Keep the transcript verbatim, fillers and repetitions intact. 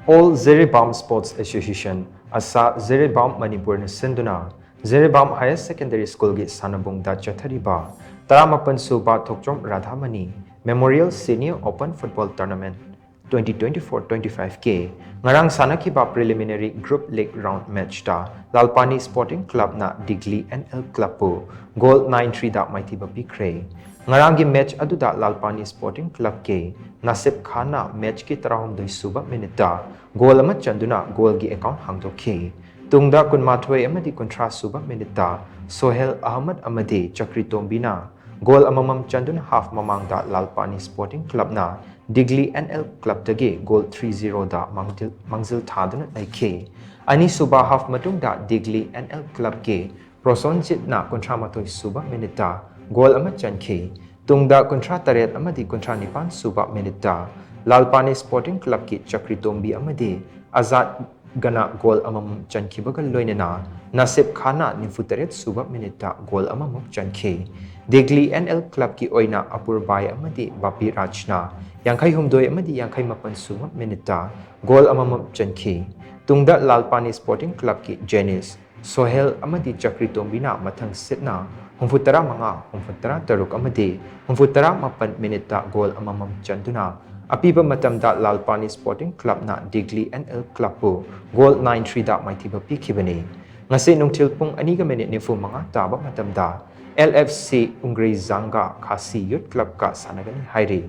All Jiribam Sports Association, ꯑꯁꯥ ꯖꯤꯔꯤꯕꯥꯝ ꯃꯅꯤꯄꯨꯔꯅ ꯁꯤꯟꯗꯨꯅ ꯖꯤꯔꯤꯕꯥꯝ Higher Secondary Schoolꯒꯤ ꯁꯥꯟꯅꯕꯨꯡꯗ ꯆꯠꯊꯔꯤꯕ ꯇꯔꯥꯃꯥꯄꯟ ꯁꯨꯕ ꯊꯣꯛꯆꯣꯝ ꯔꯥꯙꯥꯃꯅꯤ Memorial Senior Open Football Tournament twenty twenty-four twenty-five ꯀꯤ ꯉꯔꯥꯡ ꯁꯥꯟꯅꯈꯤꯕ Preliminary Group League Round Matchꯇ ꯂꯥꯜꯄꯥꯅꯤ Sporting Clubꯅ ꯗꯤꯒ꯭ꯂꯤ NL Clubꯄꯨ goal nine threeꯗ ꯃꯥꯏꯊꯤꯕ ꯄꯤꯈ꯭ꯔꯦ꯫ ꯉꯔꯥꯡꯒꯤ match ꯑꯗꯨꯗ ꯂꯥꯜꯄꯥꯅꯤ Sporting Clubꯀꯤ ꯅꯥꯁꯤꯞ ꯈꯥꯟꯅ matchꯀꯤ ꯇꯔꯥꯍꯨꯝꯗꯣꯏ ꯁꯨꯕ minuteꯇ goal ꯑꯃ ꯆꯟꯗꯨꯅ goalꯒꯤ account ꯍꯥꯡꯗꯣꯛꯈꯤ꯫ ꯇꯨꯡꯗ ꯀꯨꯟꯃꯥꯊꯣꯏ ꯑꯃꯗꯤ ꯀꯨꯟꯊ꯭ꯔꯥ ꯁꯨꯕ minuteꯇ ꯁꯣꯍꯦꯜ ꯑꯍꯃꯗ ꯑꯃꯗꯤ ꯆꯀ꯭ꯔꯤ ꯇꯣꯝꯕꯤꯅ goal ꯑꯃꯃꯝ ꯆꯟꯗꯨꯅ half ꯃꯃꯥꯡꯗ ꯂꯥꯜꯄꯥꯅꯤ Sporting Clubꯅ ꯗꯤꯒ꯭ꯂꯤ NL Clubꯇꯒꯤ goal three zeroꯗ ꯃꯥꯡꯖꯤꯜ ꯃꯥꯡꯖꯤꯜ ꯊꯥꯗꯨꯅ ꯂꯩꯈꯤ꯫ ꯑꯅꯤꯁꯨꯕ half ꯃꯇꯨꯡꯗ ꯗꯤꯒ꯭ꯂꯤ NL Clubꯀꯤ ꯄ꯭ꯔꯣꯁꯣꯟꯖꯤꯠꯅ ꯀꯨꯟꯊ꯭ꯔꯥ ꯃꯥꯊꯣꯏ ꯁꯨꯕ minuteꯇ goal ꯑꯃ ꯆꯟꯈꯤ꯫ ꯇꯨꯡꯗ ꯀꯨꯟꯊ꯭ꯔꯥ ꯇꯔꯦꯠ ꯑꯃꯗꯤ ꯀꯨꯟꯊ꯭ꯔꯥ ꯅꯤꯄꯥꯟ ꯁꯨꯕ minuteꯇ ꯂꯥꯜꯄꯥꯅꯤ Sporting Clubꯀꯤ ꯆꯀ꯭ꯔꯤ ꯇꯣꯝꯕꯤ ꯑꯃꯗꯤ ꯑꯖꯥꯗ ꯒꯅ goal ꯑꯃꯃꯝ ꯆꯟꯈꯤꯕꯒ ꯂꯣꯏꯅꯅ ꯅꯥꯁꯤꯞ ꯈꯥꯟꯅ ꯅꯤꯐꯨ ꯇꯔꯦꯠ ꯁꯨꯕ minuteꯇ goal ꯑꯃꯃꯨꯛ ꯆꯟꯈꯤ꯫ ꯗꯤꯒ꯭ꯂꯤ NL Clubꯀꯤ ꯑꯣꯏꯅ ꯑꯄꯨꯔꯕꯥꯏ ꯑꯃꯗꯤ ꯕꯥꯄꯤ ꯔꯥꯖꯅ ꯌꯥꯡꯈꯩ ꯍꯨꯝꯗꯣꯏ ꯑꯃꯗꯤ ꯌꯥꯡꯈꯩ ꯃꯥꯄꯟ ꯁꯨꯕ minuteꯇ goal ꯑꯃꯃꯝ ꯆꯟꯈꯤ꯫ ꯇꯨꯡꯗ ꯂꯥꯜꯄꯥꯅꯤ Sporting Clubꯀꯤ ꯖꯦꯅꯤꯁ, ꯁꯣꯍꯦꯜ ꯑꯃꯗꯤ ꯆꯀ꯭ꯔꯤ ꯇꯣꯝꯕꯤꯅ ꯃꯊꯪ ꯁꯤꯠꯅ ꯍꯨꯝꯐꯨ ꯇꯔꯥ ꯃꯉꯥ, ꯍꯨꯝꯐꯨ ꯇꯔꯥ ꯇꯔꯨꯛ ꯑꯃꯗꯤ ꯍꯨꯝꯐꯨ ꯇꯔꯥ ꯃꯥꯄꯟ minuteꯇ goal ꯑꯃꯃꯝ ꯆꯟꯗꯨꯅ ꯑꯄꯤꯕ ꯃꯇꯝꯗ ꯂꯥꯜꯄꯥꯅꯤ Sporting Clubꯅ ꯗꯤꯒ꯭ꯂꯤ NL Clubꯄꯨ goal nine threeꯗ ꯃꯥꯏꯊꯤꯕ ꯄꯤꯈꯤꯕꯅꯤ꯫ ꯉꯁꯤ ꯅꯨꯡꯊꯤꯜ ꯄꯨꯡ ꯑꯅꯤꯒ minute ꯅꯤꯐꯨ ꯃꯉꯥ ꯇꯥꯕ ꯃꯇꯝꯗ LFC ꯎꯪꯒ꯭ꯔꯩꯖꯥꯡꯒ ꯈꯥꯁꯤ Youth Clubꯀ ꯁꯥꯟꯅꯒꯅꯤ ꯍꯥꯏꯔꯤ꯫